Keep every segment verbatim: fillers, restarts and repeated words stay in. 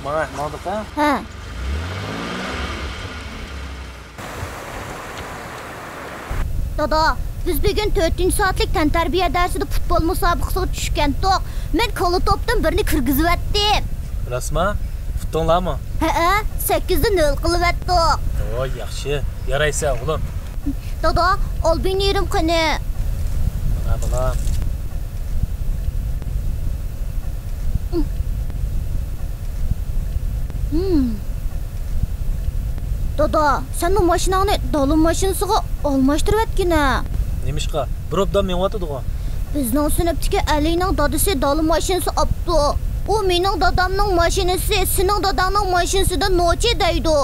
ماڭا، ماڭدۇق ھە؟ ھە. دادا، بىز بۈگۈن تۆتىنچى سائەتلىك تەنتەربىيە دەرسىدە پۇتبول مۇسابىقىسىغا چۈشكەنتۇق. مەن كالا توپتىن بىرنى كىرگۈزۈۋەتتىم. راستما؟ ئۇتتۇڭلارمۇ؟ ھەئە، سەككىزدە نۆل قىلىۋەتتۇق. ۋاي، ياخشى. يارايسەن، ئوغلۇم. دادا، ئالبىنىرىم قېنى؟ مانا، بالام. دادا، سەن بۇ ماشىناڭنى دالا ماشىنىسىغا ئالماشتۇرۇۋەتكىنە. نېمىشقا؟ بىر ئوبدان مېڭىۋاتىدىغۇ. بىزنىڭ سىنىپتىكى ئەلىنىڭ دادىسى دالا ماشىنىسى ئاپتۇ. ئۇ مېنىڭ دادامنىڭ ماشىنىسى سېنىڭ داداڭنىڭ ماشىنىسىدىن نوچى دەيدۇ.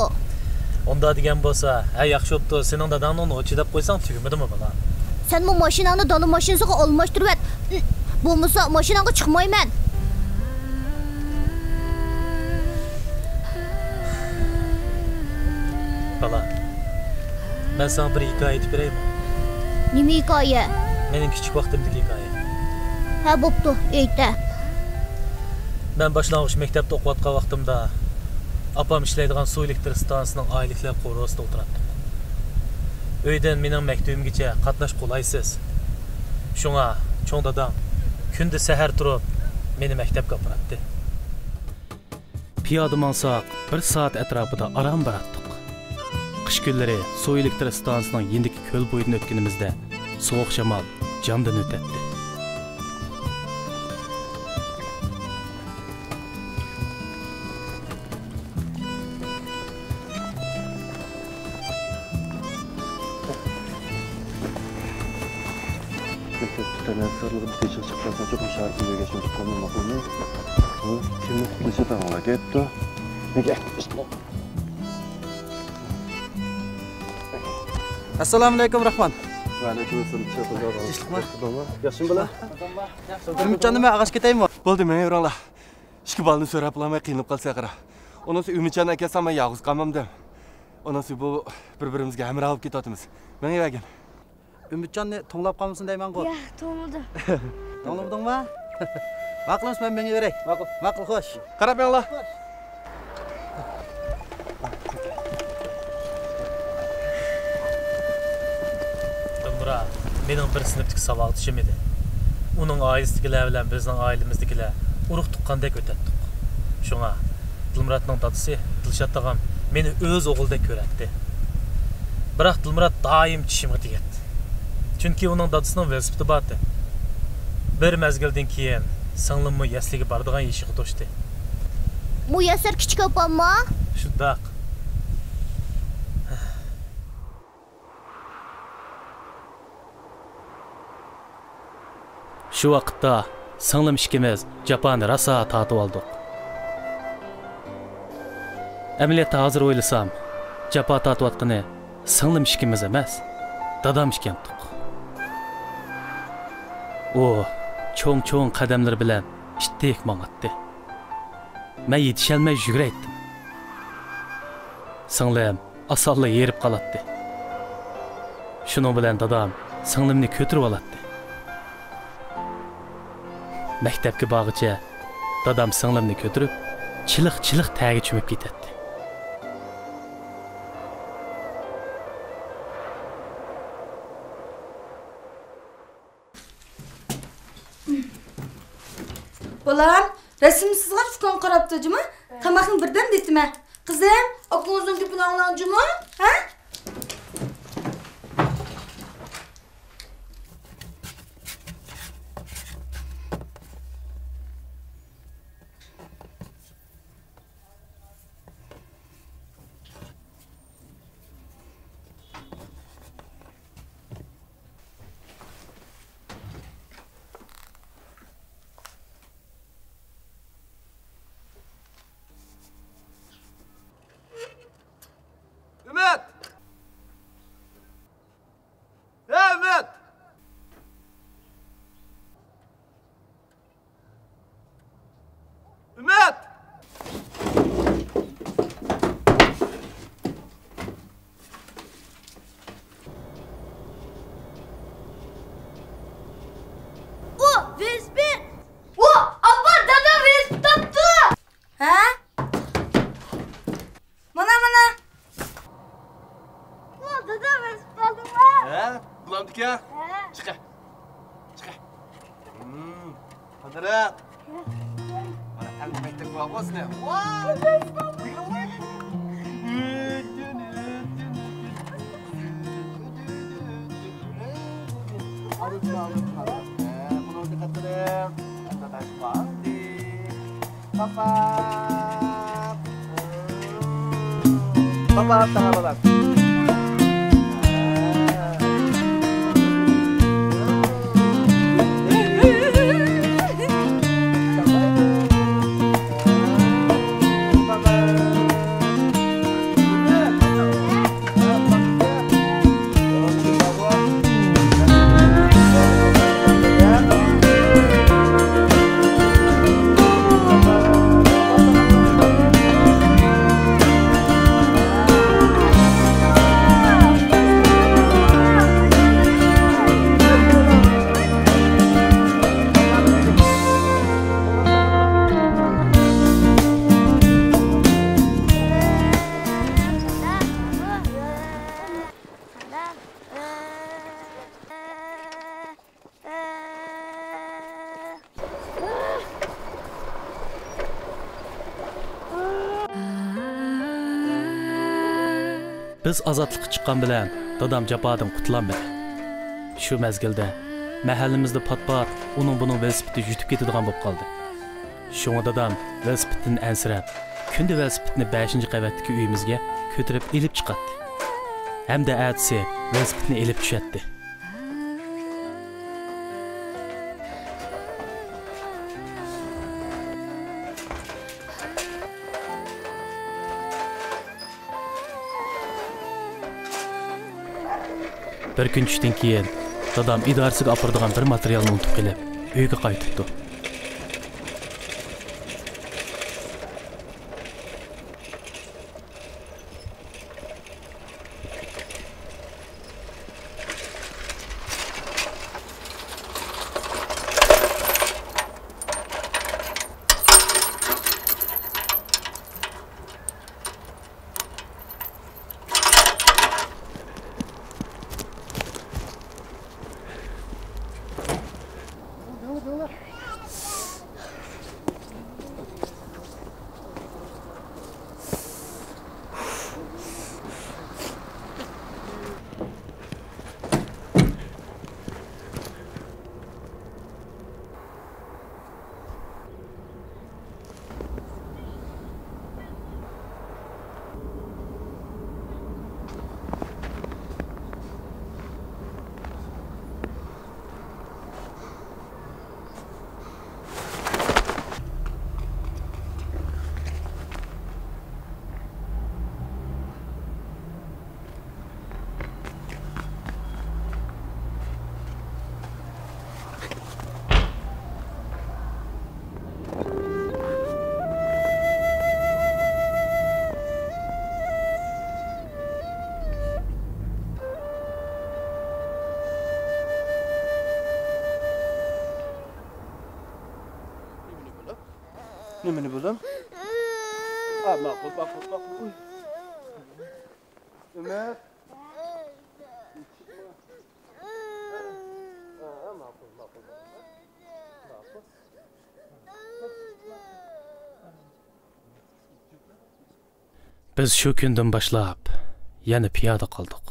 ئۇنداق دېگەن بولسا، ھە، ياخشى بوپتۇ، سېنىڭ داداڭنىڭ نوچى دەپ قويساڭ تۈگىمىدىمۇ، بالام؟ سەن بۇ ماشىناڭنى دالا ماشىنىسىغا ئالماشتۇرۇۋەت. بولمىسا ماشىناڭغا چىقمايمەن. بالا، مەن ساڭا بىر ھېكايە ئېيتىپ بېرەيمۇ؟ نېمە ھېكايە؟ مېنىڭ كىچىك ۋاقتىمدىكى ھېكايە. ھە، بوپتۇ، ئېيتە. مەن باشلانغۇچ مەكتەپتە ئوقۇۋاتقان ۋاقتىمدا ئاپام ئىشلەيدىغان سۇ ئېلېكتر ئىستانسىسىنىڭ ئايلىكلەر قورۇسىدا ئولتۇراتتۇق. ئۆيدىن مېنىڭ مەكتىۋىمگىچە قاتناش قولايسىز. شۇڭا چوڭ دادام كۈندە سەھەر تۇرۇپ مېنى مەكتەپكە ئاپىراتتى. پىيادە ماڭساق، بىر سائەت ئەتراپىدا ئاران باراتتۇق. قىش كۈنلىرى سۇ ئېلېكتر ئىستانسىسىنىڭ يېنىدىكى كۆل بويىدىن ئۆتكىنىمىزدە، سوغۇق شامال جاندىن ئۆتەتتى. مەكتەپتە تەنھا سىرلىقىدا تېشىغا چىقىپ قالسا، چوقۇم شارپىنى يۆگەشنى ئۇنتۇپ قالماي ماقۇلمۇ؟ ھە؟ كىمنى؟ دىلشات ئاغاڭلار كەپتۇ. نېگە؟ ئەسسالامۇئەلەيكۇم، راخمان. ۋەئەلەيكۇم ئەسسالام، دىلشات ئاغا. تىنچلىقمۇ؟ ياخشىمۇ بالا؟ ئۈمىدجاننى مەن ئاغاچ كېتەيمۇ؟ بولدى، مېڭىۋېرىڭلار. ئىككى بالىنى سۆرەپ بولالماي قىينىلىپ قالسا قارا. ئۇنىسى ئۈمىدجاننى ئەكەلسەم مەن يالغۇز قالمامدىم. ئۇنىسى بۇ بىر-بىرىمىزگە ھەمراھ بولۇپ كېتىۋاتىمىز. مېڭىۋەرگىن. ئۈمىدجاننى توڭلاپ قالمىسۇن دەيمەنغۇ. ياق، توڭلىدىم. توڭلىمىدىڭما؟ ماقۇل ئەمىسە، مەن مېڭىۋېرەي. ماقۇل. ماقۇل، خوش. قاراپ مېڭىڭلار. دىلمۇرات مېنىڭ بىر سىنىپتىكى ساۋاقدىشىم ئىدى. ئۇنىڭ ئائىلىسىدىكىلەر بىلەن بىزنىڭ ئائىلىمىزدىكىلەر ئۇرۇق-تۇغقاندەك ئۆتەتتۇق. شۇڭا دىلمۇراتنىڭ دادىسى دىلشات ئاغام مېنى ئۆز ئوغلىدەك كۆرەتتى. بىراق دىلمۇرات دائىم چىشىمغا تېگەتتى. چۈنكى ئۇنىڭ دادىسىنىڭ ۋېلىسىپىتى بارتى. بىر مەزگىلدىن كېيىن سىڭلىممۇ يەسلىگە بارىدىغان يېشىغا توشتى. مۇيەسسەر كىچىك ئاپامما؟ شۇنداق. شۇ ۋاقىتتا سىڭلىم ئىككىمىز جاپانى راسا تارتىۋالدۇق. ئەمەلىيەتتە ھازىر ئويلىسام، جاپا تارتىۋاتقىنى سىڭلىم ئىككىمىز ئەمەس، دادام ئىكەنتۇق. ئۇ چوڭ-چوڭ قەدەملىرى بىلەن ئىتتىك ماڭاتتى. مەن يېتىشەلمەي يۈگۈرەيتتىم. سىڭلىم ئاسانلا ھېرىپ قالاتتى. شۇنىڭ بىلەن دادام سىڭلىمنى كۆتۈرۈۋالاتتى. مەكتەپكە بارغىچە دادام سىڭلىمنى كۆتۈرۈپ، چىلىق-چىلىق تەرگە چۆمۈپ كېتەتتى. بالام، رەسىمنى سىزغاچ ئۇكاڭ قاراپتۇ جۇمۇ. تاماقنى بىردەم دېتىمە. قىزىم، ئاكىڭىزنىڭ گېپىنى ئاڭلاڭ جۇمۇ. ھە؟ چىقە. چىقە. ھىم. قىدىرىپ. مانا، تەلپەكتەك بولغان سېنى. ۋاي! ئالدىن، ئالدىن، ئالدىن. بۇنىڭ دىققەت قىلىڭ. پاپا. پاپا، تاڭا بالام. بىز ئازادلىققا چىققان بىلەن دادام جاپادىن قۇتۇلالمىدى. شۇ مەزگىلدە مەھەللىمىزدە پات-پات ئۇنىڭ-بۇنىڭ ۋېلىسىپىتى يۈتۈپ كېتىدىغان بولۇپ قالدى. شۇڭا دادام ۋېلىسىپىتتىن ئەنسىرەپ، كۈندە ۋېلىسىپىتنى بەشىنچى قەۋەتتىكى ئۆيىمىزگە كۆتۈرۈپ ئېلىپ چىقاتتى. ھەمدە ئەتىسى ۋېلىسىپىتنى ئېلىپ چۈشەتتى. بىر كۈن چۈشتىن كېيىن دادام ئىدارىسىگە ئاپىرىدىغان بىر ماتېرىيالنى ئۇنتۇپ قېلىپ، ئۆيگە قايتىپتۇ. نېمىنى بولۇم؟ ھا، ماقۇل، ماقۇل، ماقۇل. ئۈمىد. ھا، ماقۇل، ماقۇل، ماقۇل. ماقۇل. بىز شۇ كۈندىن باشلاپ يەنە پىيادە قالدۇق.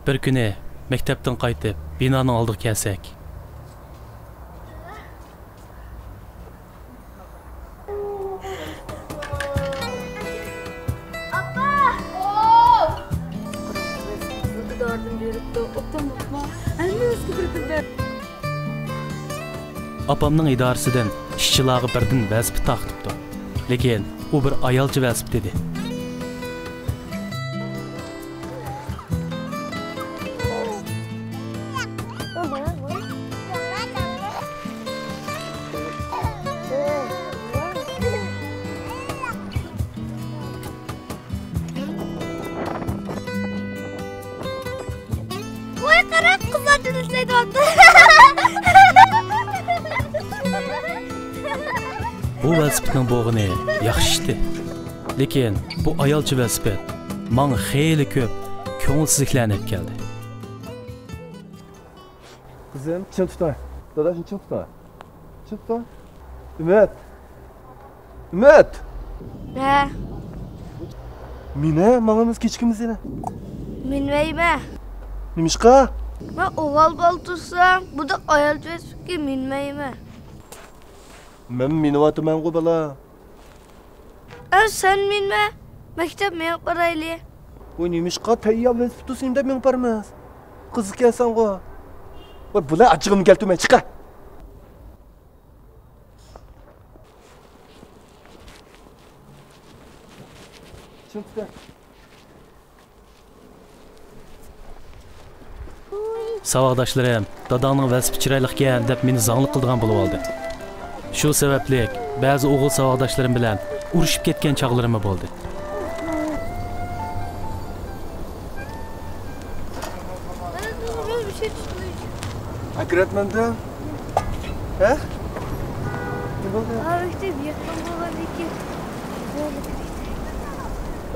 بىر كۈنى مەكتەپتىن قايتىپ، بىنانىڭ ئالدىغا كەلسەك. ئاپا! ئوو! دارىدىن بېرىپتۇ، ئوبدان بوپتۇ. ھەممىمىزگە بىردىن بەر. ئاپامنىڭ ئىدارىسىدىن ئىشچىلارغا بىردىن ۋېلىسىپىت تارقىتىپتۇ. لېكىن ئۇ بىر ئايالچە ۋېلىسىپىت ئىدى. ۋاي، قارا، قىزلار جىنسلەيدىۋاتىدۇ. بۇ ۋېلىسىپىتنىڭ بولغىنى ياخشى ئىشتى. لېكىن بۇ ئايالچە ۋېلىسىپىت ماڭا خېلى كۆپ كۆڭۈلسىزلىكلەرنى ئېلىپ كەلدى. قىزىم، چىڭ تۇتۇڭ. دادا، شۇنى چىڭ تۇتۇڭ. چىڭ تۇتۇڭ. ئۈمىد! ئۈمىد! ھە؟ مىنە، ماڭىمىز كېچىكىمىز يەنە. مىنمەيمەن. نېمىشقا؟ مەن ئوغۇل بالا تۇرسام، بۇنداق ئايال ۋېلىسىپىتكە مىنمەيمەن. مەن مىنىۋاتىمەنغۇ، بالا. ئە، سەن مىنمە، مەكتەپ مېڭىپ بارايلى. ۋاي، نېمىشقا تەييار ۋېلىسىپىت تۇرسۇن دەپ مېڭىپ بارىمىز؟ قىزىق ئىكەنسەنغۇ. ۋاي، بۇلار ئاچچىقىمنى كەلتۈرمەي چىقە. چىڭ تۇتە. ساۋاقداشلىرىم داداڭنىڭ ۋېلىسىپىتى چىرايلىقكەن دەپ مېنى زاڭلىق قىلىدىغان بولۇۋالدى. شۇ سەۋەبلىك بەزى ئوغۇل ساۋاقداشلىرىم بىلەن ئۇرۇشۇپ كەتكەن چاغلىرىممۇ بولدى. ئەكرەتمەمدىم. ھە؟ نېمە بولدى؟ ھا، مەكتەپ يېقىن بولغاندىكىن.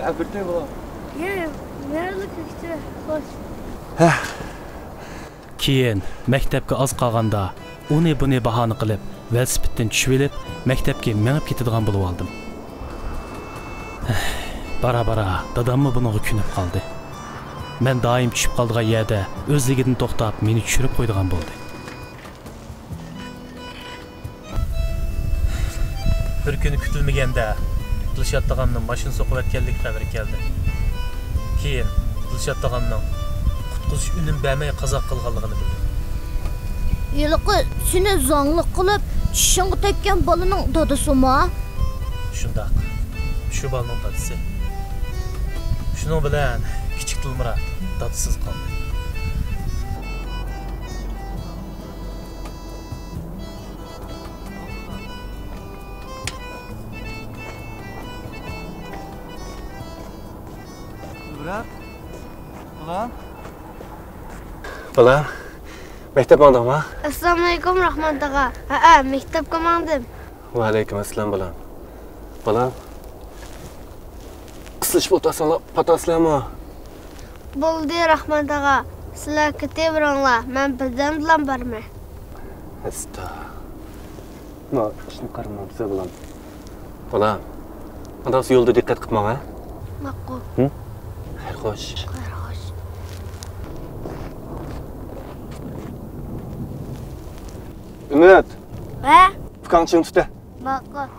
ئەكرەتمەي بولام. يا، يا، مەنلا كۆكتە، خوش. ھە. كېيىن مەكتەپكە ئاز قالغاندا ئۇنى بۇنى باھانە قىلىپ، ۋېلىسىپىتتىن چۈشۈۋېلىپ، مەكتەپكە مېڭىپ كېتىدىغان بولۇۋالدىم. بارا-بارا داداممۇ بۇنىڭغا كۆنۈپ قالدى. مەن دائىم چۈشۈپ قالىدىغان يەردە ئۆزلۈكىدىن توختاپ، مېنى چۈشۈرۈپ قويىدىغان بولدى. بىر كۈنى كۈتۈلمىگەندە دىلشات تاغامنىڭ ماشىنا سوقۇۋەتكەنلىكى خەۋىرى كەلدى. كېيىن دىلشات تاغامنىڭ قۇتقۇزۇش ئۈنۈم بەرمەي قازا قىلغانلىقىنى بىلدىم. ھېلىقى سېنى زاڭلىق قىلىپ، چىشىڭغا تەگكەن بالىنىڭ دادىسىمۇ؟ شۇنداق، شۇ بالىنىڭ دادىسى. شۇنىڭ بىلەن كىچىك دىلمۇرات دادىسىز قالدى. زۇمرەت، بالام. بالام، مەكتەپ ماڭدىڭما؟ ئەسسالامۇئەلەيكۇم، راخمان تاغا. ھەئە، مەكتەپكە ماڭدىم. ۋەئەلەيكۇم ئەسسالام، بالام. بالام، قىسىلىشىپ ئولتۇرساڭلار پاتاسىلەرمۇ؟ بولدى، راخمان تاغا. سىلەر كېتىۋېرىڭلار، مەن بىردەمدىلا بارىمەن. ئەستا. ما، ئىشنى قارىمامسە، بالام. بالام، ئانداقسا يولدا دىققەت قىلىپ ماڭ، ھە؟ ماقۇل. ھە؟ خەير خوش. خەير خوش. ئۈمىد. ھە؟ ئۇكاڭنى چىڭ تۇت، ھە؟ ماقۇل.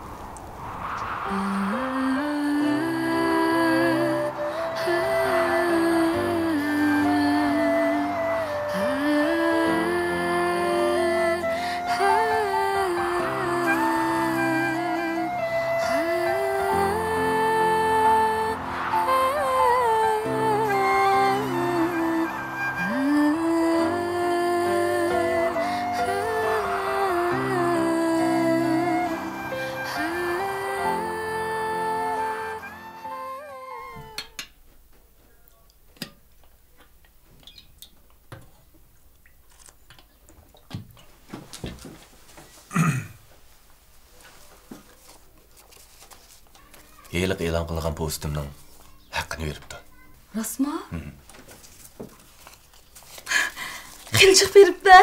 ھېلىقى ئېلان قىلغان پوۋېستىمنىڭ ھەققىنى بېرىپتۇ. راستمۇ؟ ھىم. خېلى جىق بېرىپتۇ.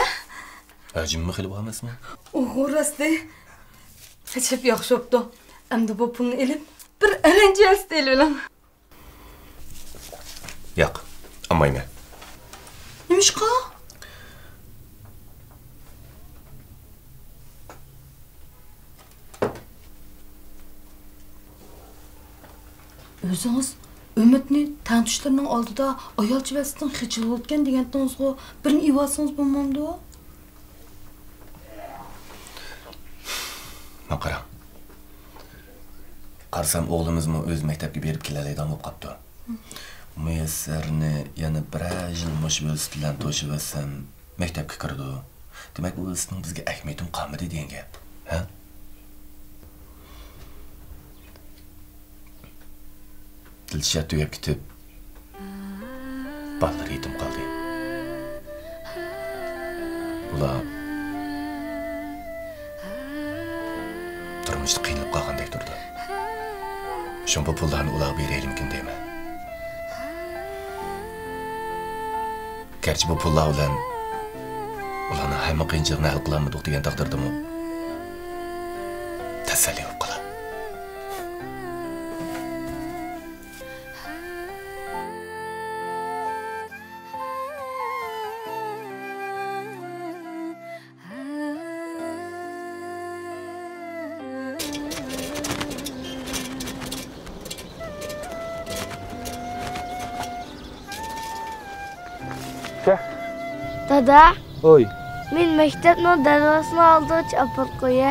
ھەجىمىمۇ خېلى بار ئەمەسمۇ؟ ئوھو، راستى. ئەجەب ياخشى بوپتۇ. ئەمدى بۇ پۇلنى ئېلىپ، بىر ئەلەنچە ھەسىتى ئېلىۋېلىڭ. ياق، ئالمايمەن. نېمىشقا؟ ئۆزىڭىز ئۈمىدنى تەڭتۇشلىرىنىڭ ئالدىدا ئايالچە ۋەسىتىڭ خىجىل بولىدىكەن دېگەنتىڭىزغۇ، بىرنى ئېلىۋالسىڭىز بولمامدۇ؟ ماڭا قاراڭ. قارىسام، ئوغلىمىزمۇ ئۆزى مەكتەپكە بېرىپ كېلەلەيدىغان بولۇپ قاپتۇ. مۇيەسسەرنى يەنە بىرەر يىل مۇشۇ ۋېلىسىپىت بىلەن توشۇۋەتسەم، مەكتەپكە كىرىدۇ. دېمەك، ئۇ ۋېلىسىپىتنىڭ بىزگە ئەھمىيىتىمۇ قالمىدى دېگەن گەپ، ھە؟ دىلشات تۈگەپ كېتىپ، بالىلىرى يېتىم قالدى. ئۇلار تۇرمۇشتا قىينىلىپ قالغاندەك تۇرىدۇ. شۇڭا بۇ پۇللارنى ئۇلارغا بېرەيلىمىكىن دەيمەن. گەرچە بۇ پۇللار بىلەن ئۇلارنىڭ ھەممە قىيىنچىلىقىنى ھەل قىلالمىدۇق دېگەن تەقدىردىمۇ، تەسەللى بولۇپ قالا. دادا. ھوي. مېنى مەكتەپنىڭ دەرۋازىسىنىڭ ئالدىغىچە ئاپىرىپ قويە.